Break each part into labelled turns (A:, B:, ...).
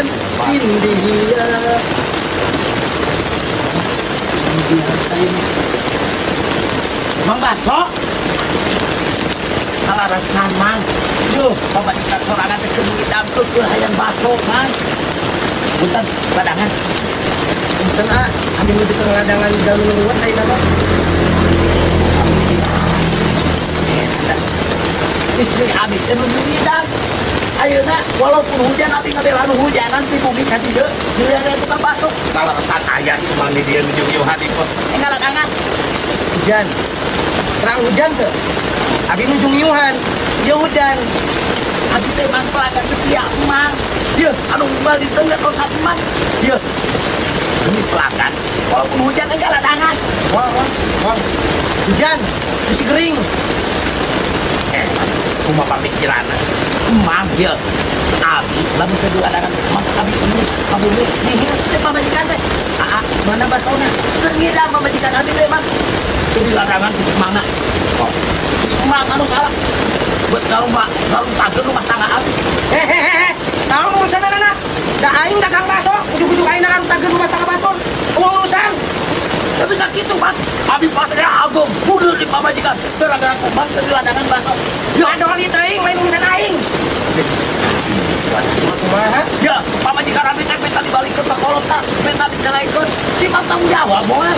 A: Hujan India.
B: Mang baso. Kalarasan mang. Yuh, pamajikan sorangan teh keur ngidam teu hayang baso mang. Punten ladangan.
A: Punten ah, abdi nuju ke ladangan jalur luwet ayeuna mah.
B: Istri abi teh nu ngidam. Ayeuna walaupun hujan abi ngabelaan hujanan ti bumi ka dieu, dilihat aya tukang baso. Kalarasan aya ieu mang di dieu nuju ngiuhan ieu. Enggal ladangan.
A: Hujan. Terang hujan teu? Abi nuju ngiuhan. Ieu hujan.
B: Abi teh mang pelanggan setia mang. Ieu anu unggal di tengah kawasan mang. Ieu demi pelanggan walaupun hujan enggal ladangan.
A: Wah, wah, wah. Hujan, bisi kering.
B: Kumaha pamikiran mang ieu. Abi lamun teu ladangan mang abi ini ka bumi nihil teh pamajikan teh. Aa,
A: mana basona?
B: Keur ngidam pamajikan abi teh mang. Jadi ladangan ku mangna. Oh. Mang anu salah. Buat kalau mak, kalau tageun rumah tangga abi.
A: Hehehe, naon urusan anak? Da aing dagang baso, ujug-ujug aing dagang tageun rumah tangga batur. Eueuh urusan.
B: Tapi tak gitu, Mas. Abi patria agung, mundur di pamajikan. Gara-gara kumat teu di ladangan baso.
A: Ya adoli teuing lain urusan aing. Kumaha?
B: Ya, pamajikan abi teh minta dibalikeun ka kolot ta, minta diceraikeun. Si mang tanggung jawab moal.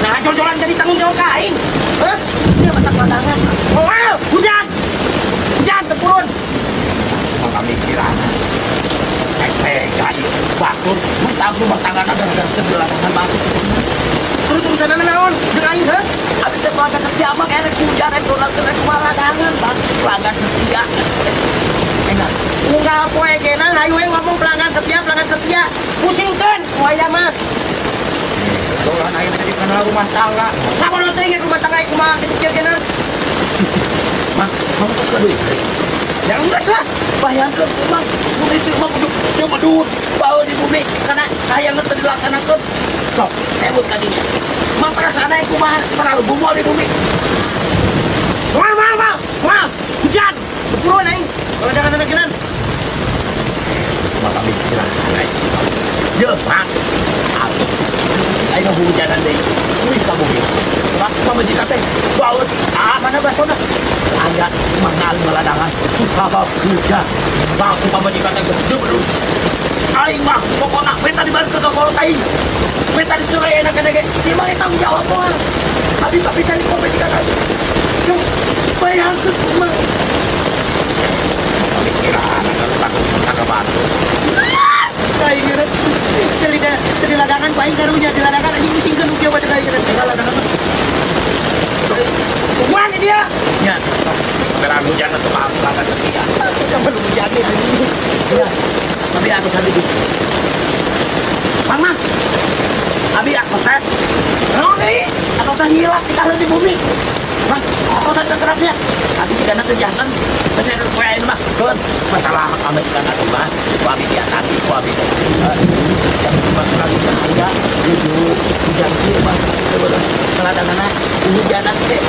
A: Nah, jol-jolan jadi tanggung jawab ka aing. Hah?
B: Ieu matak ladangan.
A: Moal, hujan. Hujan teu purun.
B: Pamikiran. Tega ieu batur, hutang rumah tangga gara-gara teu di ladangan baso.
A: Terus urusanna naon jeung aing heuh?
B: Abi teh pelanggan setia mah erek hujan rek donat rek ladangan, Bang. Pelanggan setia. Enak.
A: Unggal poe geuna hayu we ngomong pelanggan setia, pelanggan setia. Pusingkeun ku aya mah. Dolan aing teh di rumah tangga. Sabodo teuing rumah tangga ieu kumaha kitu kieu geuna.
B: Mang, kamu tuh ke duit.
A: Ya enggak lah.
B: Bayangkeun mang, bumi sih mah kudu teu medut, bawa di bumi karena hayang teu dilaksanakeun. Sok, ebut kadinya. Mang perasaan aing kumaha terlalu bumol di bumi.
A: Moal, moal, moal, moal. Hujan. Teu aing. Kalau jangan ada genan.
B: Maka mikiran aing. Ye, mang. Aing hujanan deui. Wih ka bumi. Ras pamajikan teh bawa ah
A: mana basona?
B: Aya mangal maladangan sabab hujan. Langsung pamajikan teh gede. Aing mah pokona minta dibalikeun ka kolot aing. Minta dicerai enak ge. Si mang tanggung jawab moal. Abi mah bisa di pamajikan aing. Yo, bayangkeun mah. Pamikiran anu tanggung tangga batu.
A: Aing geus teu ladangan ku aing karunya di ladangan anjing pusingkeun kieu bae aing teu ladangan. Tungguan dia.
B: Ya. Perang hujan atau pelanggan setia.
A: Jangan hujan anjing.
B: Ya. Tapi aku sambil gitu. Mang, mang. Abi aku set.
A: Naon deui?
B: Atau teh hilang di di bumi. Mang, atau teh terkerapnya. Abi sih karena kejahatan. Saya poe ayeuna mah. Keun masalah pamajikan atuh mah. Ku abi diatasi ku abi teh. Yang masalah bahaya nuju hujan kieu mah. Keladanganna hujanan teh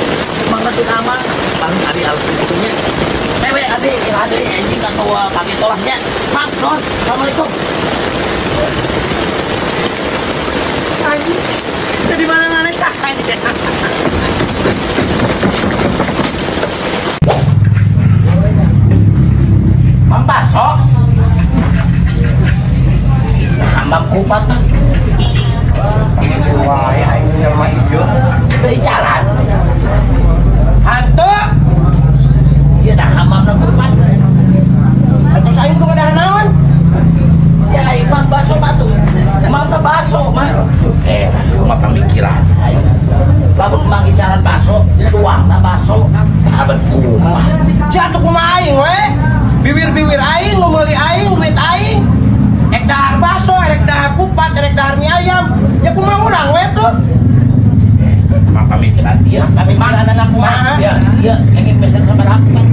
B: semangat teu aman. Paling abi alasan kitunya. Ewe abi iraha deui anjing atawa kaget olahnya. Mang, nuhun. Assalamualaikum.
A: Anjing. Jadi mana-mana kah anjing.
B: Mang baso. Ambang kupat mah.
A: Wae aing jelema ieu.
B: Teu icalan.
A: Hantu.
B: Ieu dah hamamna kupat.
A: Atuh aing kudu ngadahan naon?
B: Ya aing mah baso batu. Mang teh baso mah. Mah pamikiran. Lamun mang icalan baso, tuangna baso, abet kumaha.
A: Jatuh kumaha aing we? Biwir-biwir aing, nu meuli aing, duit aing. Ek dahar baso, erek dahar kupat, erek dahar mie ayam. Ya kumaha urang we tuh?
B: Mang pamikiran ieu,
A: Pamikiran anak kumaha?
B: Ya, ieu engin meser sabaraha kupat?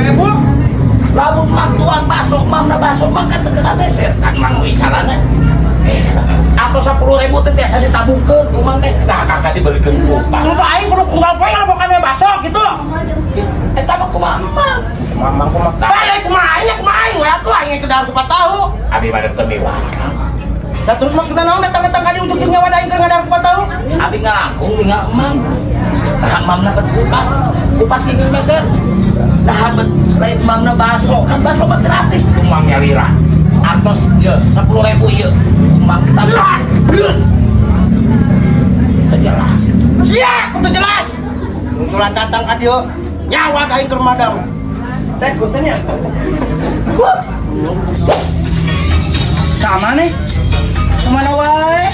A: 10.000.
B: Lamun mang tuang baso, mangna baso, mang kan teu kena meser kan mang nu icalanna. Atau 10.000 teh biasa ditabungkeun ku mang teh. Nah, kakak dibelikeun kupat.
A: Kudu aing kudu unggal poe ngalabokan baso gitu.
B: Eta mah kumaha emang?
A: Mamang kumaha? Bae kumaha aing kumaha aing we atuh aing ke dalam kupat tahu.
B: Abi mah teu miwah.
A: Nah terus maksudna naon datang-datang ka dieu ujug jeung nyawa aing keur ngadahar kupat tahu?
B: Abi ngalangkung ninggal emang. Nah mamna bet kupat. Kupat ingin meser. Nah bet lain mamna baso. Kan baso mah gratis kumang nyalira. Atos je 10.000 ieu. Kumang tambah. Teu jelas.
A: Sia, teu jelas. Munculan datang ka dieu. Nyawa aing keur madam. Teh punten ya. Sama nih. Kemana wae?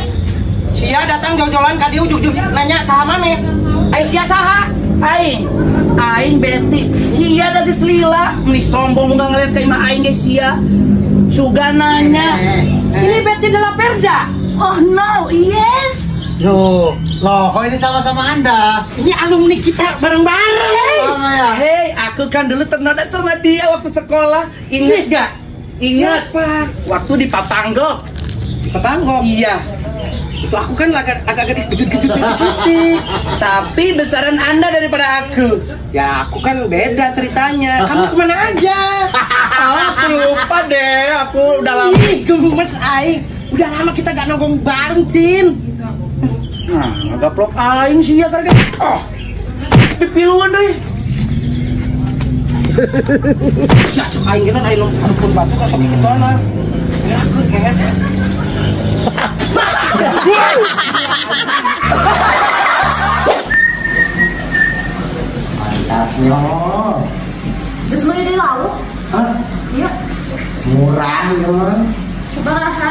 A: Sia datang jauh-jauhan ka dieu ujug-ujug nanya saha maneh. Ai sia saha?
C: Aing. Aing Betty. Sia da geus lila, meni sombong enggak ngeliat ka imah aing ge sia. Suga nanya.
A: Ini Betty de la Perda.
C: Oh no, yes.
A: Loh,
D: loh, kok ini sama-sama Anda?
A: Ini alumni kita bareng-bareng.
C: Hey,
D: sama ya?
C: Hey, aku kan dulu ternoda sama dia waktu sekolah. Ingat gak? Ingat
A: Siapa?
C: Waktu di Papanggok.
A: Di Papanggok?
C: Iya.
A: Itu aku kan agak-agak dikejut-kejut sedikit.
C: Tapi besaran Anda daripada aku.
A: Ya, aku kan beda ceritanya. Kamu kemana aja?
C: Oh, aku lupa deh. Aku udah lama.
A: Ih, gemes aing. Udah lama kita gak nongkrong bareng, Cin.
C: Nah, agak plok aing sih ya karena oh, pipiluan deh.
A: Ya, cek aing geuna aing lempar batu ka sok kitu ana. Ya, aku kehet.
D: Mantapnya.
E: Terus beli di laut?
D: Hah?
E: Iya.
D: Murah ya.
E: Coba rasa.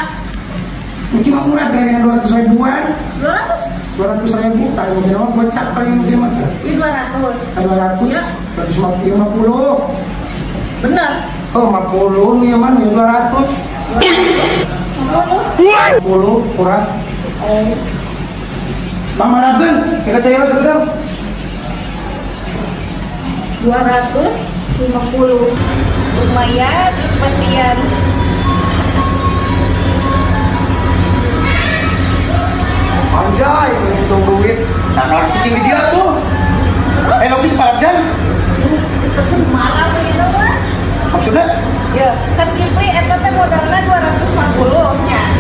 D: Cuma murah dengan 200 ribuan.
E: 200?
D: 200 ribu, kalau mungkin mah gocap paling mungkin mah.
E: Iya 200.
D: 200?
E: Iya.
D: 250.
E: Bener.
D: Oh, 50 nih man, ya 200.
E: 50?
D: 50 kurang. Oh. Bang Maraben, ya saya sedang.
E: 250. Lumayan, kepatian.
D: Anjay, hitung duit.
A: Nah, kalau cicing di dia tuh. Lebih separap jan.
E: Marah begitu, Pak.
A: Maksudnya?
E: Ya, kan Kipli eta teh modalna 250 nya.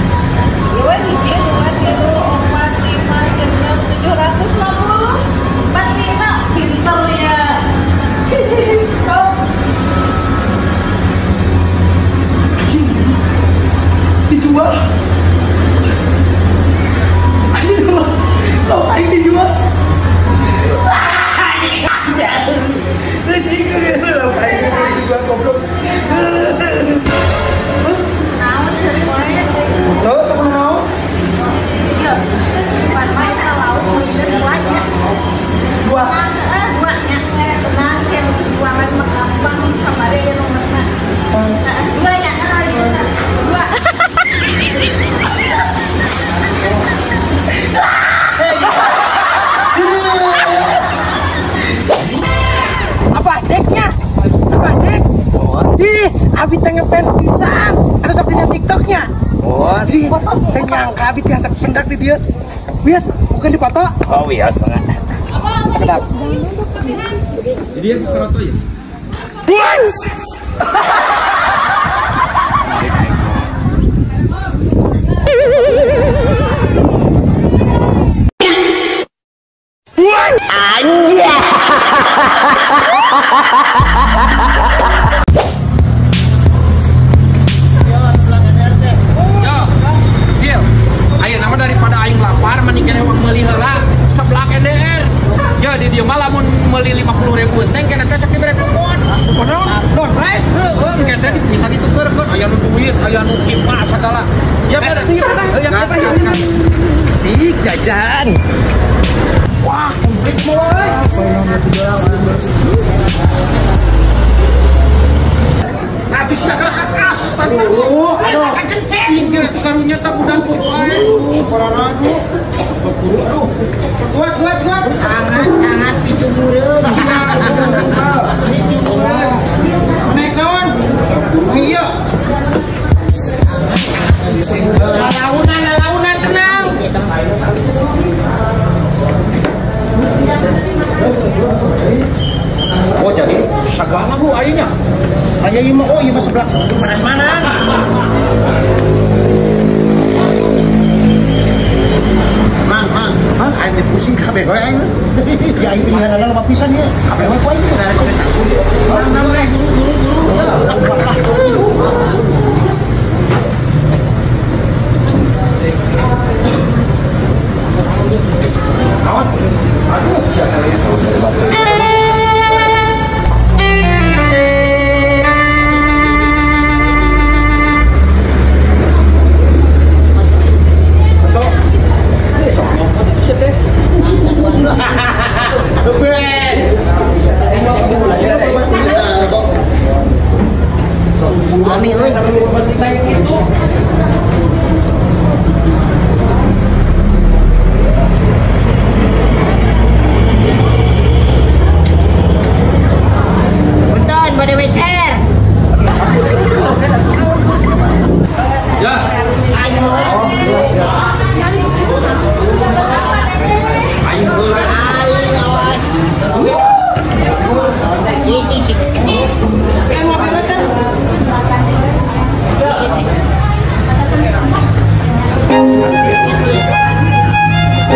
E: Ieu we hiji, 2, 3, 4, 5, 6, 750. 45 pinter ya. Oh.
C: Dijual. Loh, aing dijual. Aing dijual goblok.
E: Naon cari wae.
D: Tuh, temen naon?
E: Iya, simpan wae ka laut meulikeun dua nya.
D: Dua.
E: Heeh, dua nya. Tenang, kayak jualan mah gampang kamari ieu nomorna. Heeh, dua nya. Dua.
A: Apa ceknya? Apa cek? Ih, abi teh ngefans pisan. Anu sok dina TikToknya.
B: Oh,
A: ih, teh nyangka abi tiasa pendak di dieu. Wios, bukan dipoto.
B: Oh, wios banget.
A: Sakedap.
F: Jadi ya keroto ya. Yo, Cil. Ayo nama daripada aing lapar mending keneh uang meuli heula seblak NDR. Ya di dieu mah lamun meuli 50.000 teh keneh teh sok dibere kupon. Kupon naon? Door prize. Heueuh, keneh teh bisa ditukerkeun aya nu duit, aya nu kipas segala. Ya bener. Ya
A: Sik jajan. Wah, komplit mulai.
F: Habis ya ke atas.
D: Aduh, aduh.
F: Kencing. Karunya tak udah wae.
D: Aduh.
A: Kuat, kuat, kuat.
C: Sangat-sangat dicemburuan.
A: Dicemburuan. Naik naon? Iya. Lalaunan, lalaunan tenang.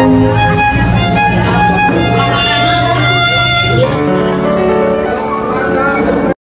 E: Bye.